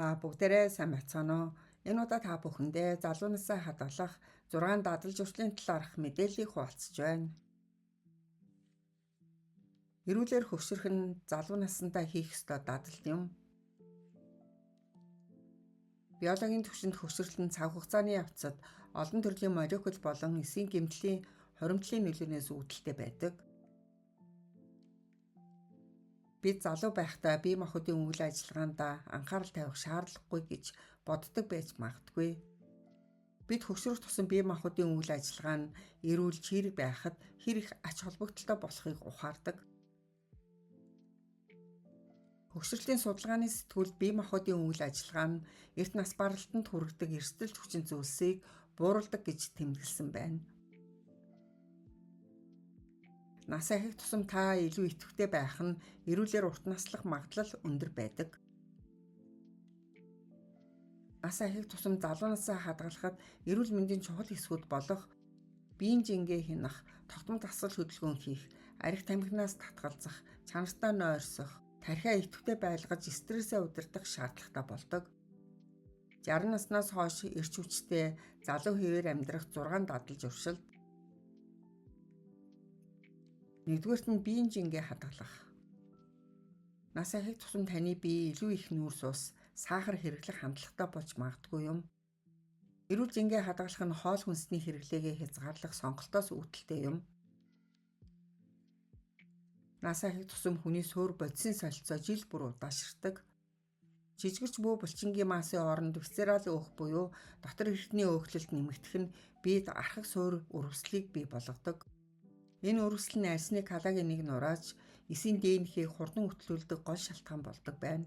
За бүгдээрээ сайн байцгаана уу? Энэ удаа та бүхэндээ залуу насаа хадгалах 6 дадал зуршлын талаарх мэдээллийг хуваалцаж байна. Эрүүлэр хөгшрөх нь залуу насандаа хийх ёстой дадал юм. Биологийн түвшинд хөгшрөл нь цаг хугацааны явцад олон төрлийн молекул болон эсийн гэмтлийн хуримтлалын нөлөөнөөс үүдэлтэй байдаг. Бид залуу байхдаа бие махбодын үйл ажиллагаанд анхаарал тавих шаардлагагүй гэж боддог байж магадгүй. Бид хөгшрөх тусам бие махбодын үйл ажиллагаа нь эрүүл чирэг байхад хэр их ач холбогдолтой болохыг ухаардаг. Хөгшрөлийн судалгааны сэтгүүлд бие махбодын үйл ажиллагаа нь эрт нас баралтанд хүргэдэг эрсдэл хүчин зүйлсийг бууруулдаг гэж тэмдэглэсэн байна. Нас ахих тусам та илүү идэвхтэй байх нь эрүүлэр урт наслах магадлал өндөр байдаг. Нас ахих тусам залуу насаа хадгалахад эрүүл мэндийн чухал хэсгүүд болох биеийн жингээ хянах, тогтмол дасгал хөдөлгөөн хийх, арх тамхинаас татгалзах, чанартай нойрсох, тархиа идэвхтэй байлгаж стрессээ удирдах шаардлагатай болдог. 60 наснаас хойш эрч хүчтэй залуу хэвээр амьдрах 6 дадал зуршилд. Нэгдүгээрт нь биеийн жингээ хадгалах. Нас ахих тусам таны бие илүү их нүүрс ус, сахар хэрэглэх хандлагатай болж магадгүй юм. Эрүүл жингээ хадгалах нь хоол хүнсний хэрэглээгээ хязгаарлах сонголтоос үүдэлтэй юм. Нас ахих тусам хүний суурь бодисын солилцоо жил бүр удаашрдаг. Жижигч бүү булчингийн массын оронд висцерал өөх буюу дотор эрхтний өөхлөлт нэмэгдэх нь биед архаг суурь өрөвслийг бий болгодог. Энэ өрөвсөл нь арьсны коллагеныг нурааж, эсийн ДНХ-ийг хурдан хөтлүүлдэг гол шалтгаан болдог байна.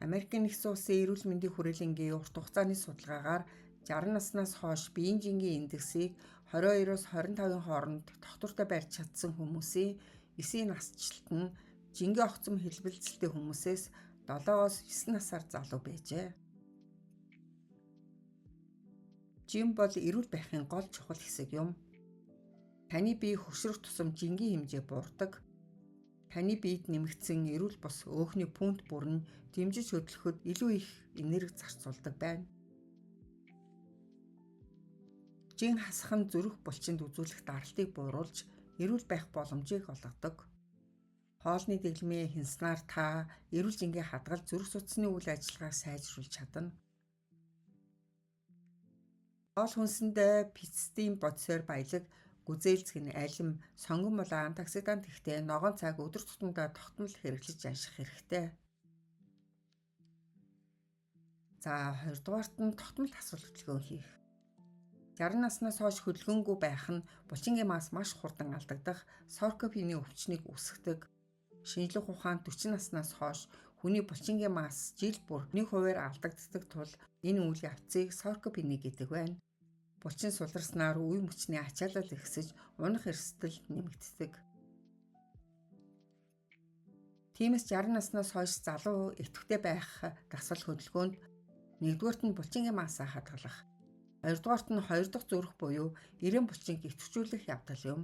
Америкийн нэгдсэн улсын эрүүл мэндийн хүрээлэнгийн урт хугацааны судалгаагаар 60 наснаас хойш биеийн жингийн индексийг 22-оос 25-ын хооронд тогтвортой барьж чадсан хүмүүсийн эсийн насжилт нь жингийн огцом хэлбэлзэлтэй хүмүүсээс 7-оос 9 насаар залуу байжээ. Жин бол эрүүл байхын гол чухал хэсэг юм. Таны бие хөгшрөх тусам жингийн хэмжээ буурдаг. Таны биед нэмэгдсэн эрүүл бус өөхний пункт бүр нь дэмжиж хөдлөхөд илүү их энерги зарцуулдаг байна. Жин хасах нь зүрх булчинд үзүүлэх даралтыг бууруулж эрүүл байх боломжийг олгодог. Хоолны дэглэмээ хянснаар та эрүүл жингээ хадгалж зүрх судасны үйл ажиллагааг сайжруулж чадна. Хоол хүнсэнд пецистин бодисоор баялаг гүзээлзэх нь алим, сонгон болон антиоксидант ихтэй ногоон цайг өдөр тутамдаа тогтмол хэрэглэж анших хэрэгтэй. За хоёрдугаарт нь тогтмол дасгал хөдөлгөөн хийх. 60 наснаас хойш хөдөлгөөнгүй байх нь булчингийн масс маш хурдан алдагдах саркопений өвчнийг үүсгэдэг. Шинжлэх ухаанд 40 наснаас хойш хүний булчингийн масс жил бүр 1%-аар алдагддаг тул энэ үйл явцыг саркопени гэдэг байна. Булчин суларснаар үе мөчний ачаалал ихсэж унах эрсдэл нэмэгддэг. Тиймээс 60 наснаас хойш залуу идэвхтэй байх дасгал хөдөлгөөнд нэгдүгээрт нь булчингийн массаа хадгалах, хоёрдугаарт нь хоёр дахь зүрх буюу эрээн булчинг идэвхжүүлэх явдал юм.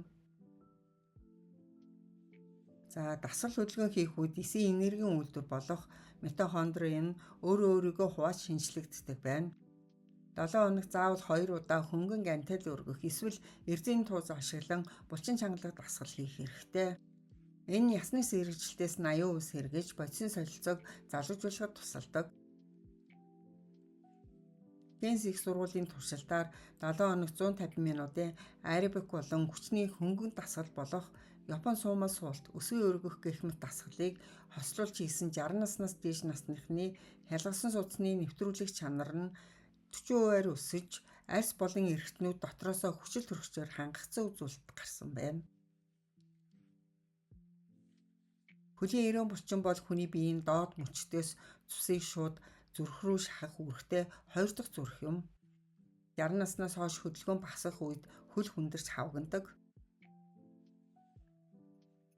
За дасгал хөдөлгөөн хийх үед эсийн энергийн үйлдвэр болох митохондри нь өөрөө өөрийгөө хувааж шинжлэгддэг байна. 7 хоног заавал 2 удаа хөнгөн гантел өргөх эсвэл эрзийн туuz ашиглан булчин чангалах дасгал хийх хэрэгтэй. Энэ ясны сэргэлтээс 80% сэргэж бодисын солилцоог залгажуулахад тусалдаг. Кенс их сургуулийн туршилтаар 7 хоног 150 минутын аэробик болон хүчний хөнгөн дасгал болох Япон суумал суулт, өсгий өргөх гэх мэт дасгалыг хослуулж хийсэн 60 наснаас дээш насныхны хялгасан судасны нэвтрүүлэх чанар нь 40%-аар өсөж, арьс болон эрхтнүүд дотроосоо хүчил төрөгчөөр хангагдсан үзүүлэлт гарсан байна. Хөлийн эрээн булчин бол хүний биеийн доод мөчдөөс цусыг шууд зүрх рүү шахах үүрэгтэй хоёр дахь зүрх юм. 60 наснаас хойш хөдөлгөөн багасах үед хөл хүндэрч хавагнадаг.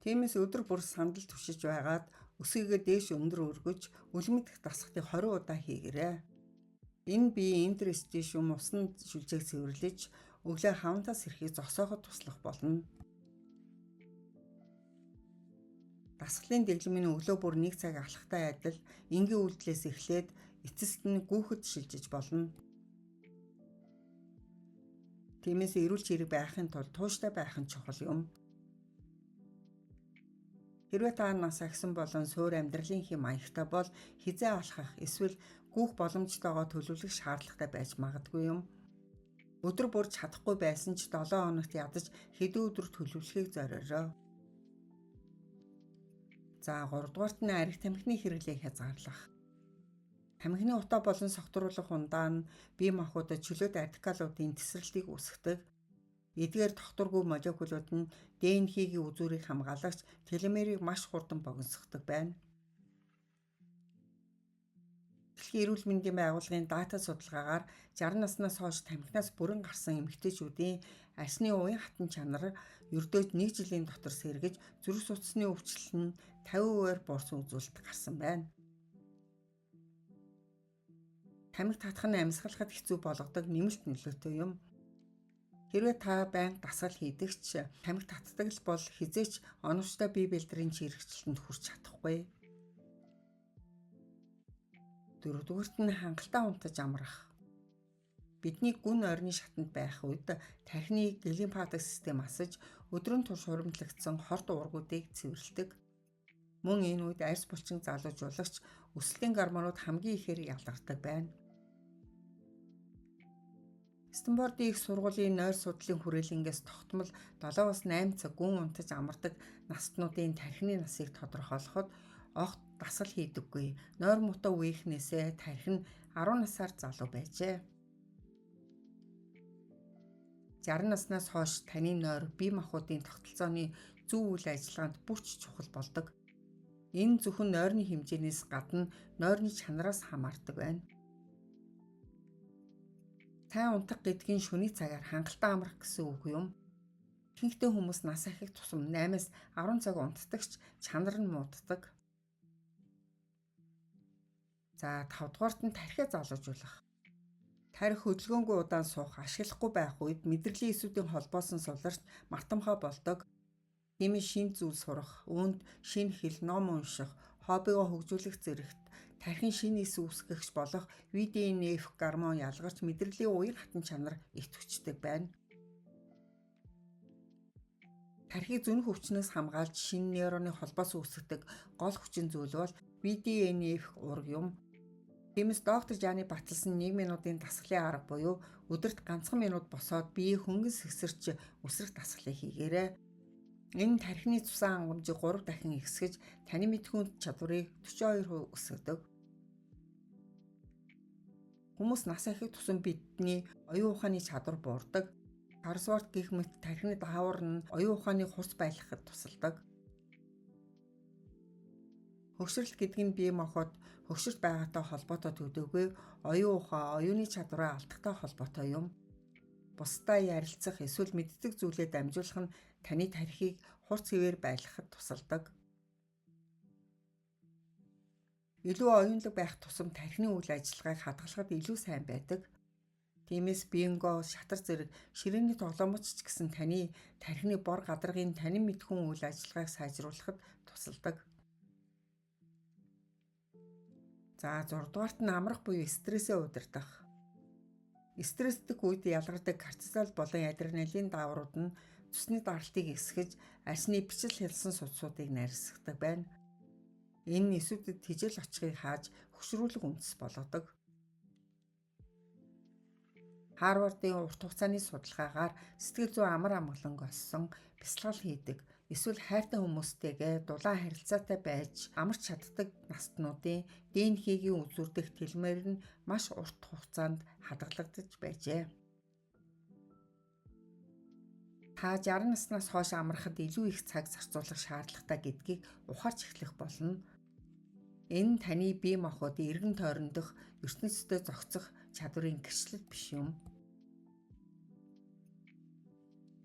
Тиймээс өдөр бүр сандал түшиж байгаад өсгийгээ дээш өндөр өргөж өлмөдөх дасгалыг 20 удаа хийгээрэй. Энэ бие интерстишиум усанд шүлжээг цэвэрлэж өглөө хавантаас ирэхийг зогсооход туслах болно. Дасгалын дэглэмийн өглөө бүр 1 цаг алхахтай адил энгийн үйлдэлээс эхлээд эцэст нь гүйхэд шилжиж болно. Тиймээс эрүүл чирэг байхын тулд тууштай байх нь чухал юм. Хэрвээ та нас ахисан болон суур амьдралын хэм маягтай бол хэзээ алхах эсвэл гүйх боломжтойгоо төлөвлөх шаардлагатай байж магадгүй юм. Өдөр бүр чадахгүй байсан ч 7 хоногт ядаж хэдэн өдөр төлөвлөхийг зориорой. За 3 дугаарт нь арх тамхины хэрэглээг хязгаарлах. Тамхины утаа болон согтруулах ундаа нь бие махбодод чөлөөт радикалуудын тесрэлтийг үүсгэдэг. Эдгээр тогтворгүй молекулууд нь ДНХ-ийн үзүүрийг хамгаалагч теломерийг маш хурдан богиносгодог байна. Дэлхийн эрүүл мэндийн байгууллагын дата судалгаагаар 60 наснаас хойш тамхинаас бүрэн гарсан эмэгтэйчүүдийн арьсны уян хатан чанар ердөөд 1 жилийн дотор сэргэж зүрх судасны өвчлөл нь 50%-аар буурсан үзүүлэлт гарсан байна. Тамхи татах нь амьсгалахад хэцүү болгодог нэмэлт нөлөөтэй юм. Хэрвээ та байнга дасгал хийдэг ч тамхи татдаг л бол хэзээ ч оновчтой бие бэлдрийн чирэгчлэлтэнд хүрч чадахгүй. Дөрөвдүгээрт нь хангалттай унтаж амрах. Бидний гүн ойрны шатанд байх үед тархины глимфатик систем асаж өдрөн турш хуримтлагдсан хорт уургуудыг цэвэрлэдэг. Мөн энэ үед арьс булчин залуужуулагч өсөлтийн гормонууд хамгийн ихээр ялгардаг байна. Стэнфордын их сургуулийн нойр судлалын хүрээлэнгээс тогтмол 7-8 цаг гүн унтаж амардаг настнуудын тархины насыг тодорхойлоход огт дасгал хийдэггүй. Нойр муутай үеийнхнээсээ тархи нь 10 насаар залуу байжээ. 60 наснаас хойш таны нойр бие махбодын тогтолцооны зөв үйл ажиллагаанд бүрч чухал болдог. Энэ зөвхөн нойрны хэмжээнээс гадна нойрны чанараас хамаардаг байна. Сайн унтах гэдгийн шөнийн цагаар хангалттай амрах гэсэн үг юм. Ихэнхдээ хүмүүс нас ахих тусам 8-аас 10 цаг унтдаг ч чанар нь мууддаг. За 5 дугаарт нь тархиа залуужуулах. Тархи хөдөлгөөнгүй удаан суух, ашиглахгүй байх үед мэдрэлийн эсүүдийн холбоосон суларч мартамхай болдог. Тиймээс шинэ зүйл сурах, үүнд шинэ хэл, ном унших, хоббигоо хөгжүүлэх зэрэгт тархин шинэ эс үүсгэгч болох VDNF гормон ялгарч мэдрэлийн уян хатан чанар идэвхждэг байна. Тархийг зөнөх өвчнөөс хамгаалж шинэ нейроны холбоос үүсгэдэг гол хүчин зүйл бол VDNF уурга юм. Тиймээс доктор Жаны баталсан 1 минутын дасгалын арга буюу өдөрт ганцхан минут босоод бие хөнгөн сэгсэрч үсрэх дасгалыг хийгээрэй. Энэ тархины цусан хангамжийг 3 дахин ихсгэж таны мэдхүйн чадварыг 42% өсгөдөг. Хүмүүс нас ахих тусам бидний оюун ухааны чадвар буурдаг. Харсварт гэх мэт тархины даавар нь оюун ухааны хурц байлгахад тусалдаг. Хөгшрөлт гэдэг нь бие махбод хөгшөрт байгаатай холбоотой төдийгүй оюун ухаан, оюуны чадвараа алдахтай холбоотой юм. Бусдаа ярилцах эсвэл мэддэг зүйлээ дамжуулах нь таны тархийг хурц хэвээр байлгахад тусалдаг. Илүү оюунлаг байх тусам тархины үйл ажиллагааг хадгалахад илүү сайн байдаг. Тиймээс бинго, шатар зэрэг ширээний тоглоомч ч гэсэн таны тархины бор гадаргын танин мэдхүн үйл ажиллагааг сайжруулахад тусалдаг. За 6 дугаарт нь амрах буюу стрессээ удирдах. Стрессдэх үед ялгардаг кортизол болон адреналин дааврууд нь цусны даралтыг ихсгэж арьсны бичил хэлсэн судсуудыг нарийсгадаг байна. Энэ нь эсүүдэд тэжээл очихыг хааж хөшрүүлэг үндэс болгодог. Харвардын урт хугацааны судалгаагаар сэтгэл зүйн амар амгаланг олсон, бясалгал хийдэг, эсвэл хайртай хүмүүстэйгээ дулаан харилцаатай байж амарч чаддаг настнуудын ДНХ-ийн үзүүр дэх теломер нь маш урт хугацаанд хадгалагдаж байжээ. Та 60 наснаас хойш амрахад илүү их цаг зарцуулах шаардлагатай гэдгийг ухаарч эхлэх болно. Энэ нь таны бие махбодын эргэн тойрондох ертөнцтэй зохицох чадварын гэрчлэл биш юм.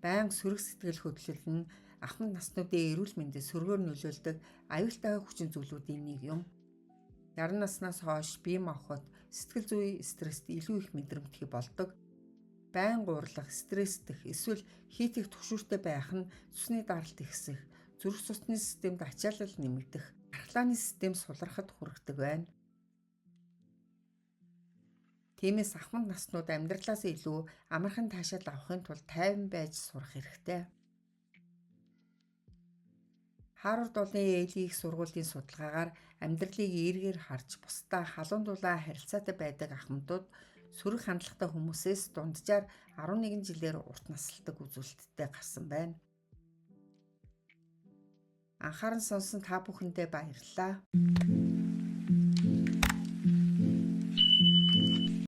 Байнга сөрөг сэтгэл хөдлөл нь ахмад наснуудын эрүүл мэндэд сөргөөр нөлөөлдөг аюултай хүчин зүйлүүдийн нэг юм. 60 наснаас хойш бие махбод сэтгэл зүйн стресст илүү их мэдрэмтгий болдог. Байнга уурлах, стресстэх эсвэл хийх түгшүүртэй байх нь цусны даралт ихсэх, Зүрх судасны системд ачаалал нэмэгдэх, дархлааны систем сулрахад хүргэдэг байна. Тиймээс ахмад наснууд амьдралаас илүү амархан таашаал авахын тулд тайван байж сурах хэрэгтэй. Харвард болон Йелийн их сургуулийн судалгаагаар амьдралыг эергээр харж бусдаа халуун дулаан харилцаатай байдаг ахмадууд сөрөг хандлагатай хүмүүсээс дунджаар 11 жилээр урт насалдаг үзүүлэлттэй гарсан байна. Анхааран сонссон та бүхэндээ баярлалаа.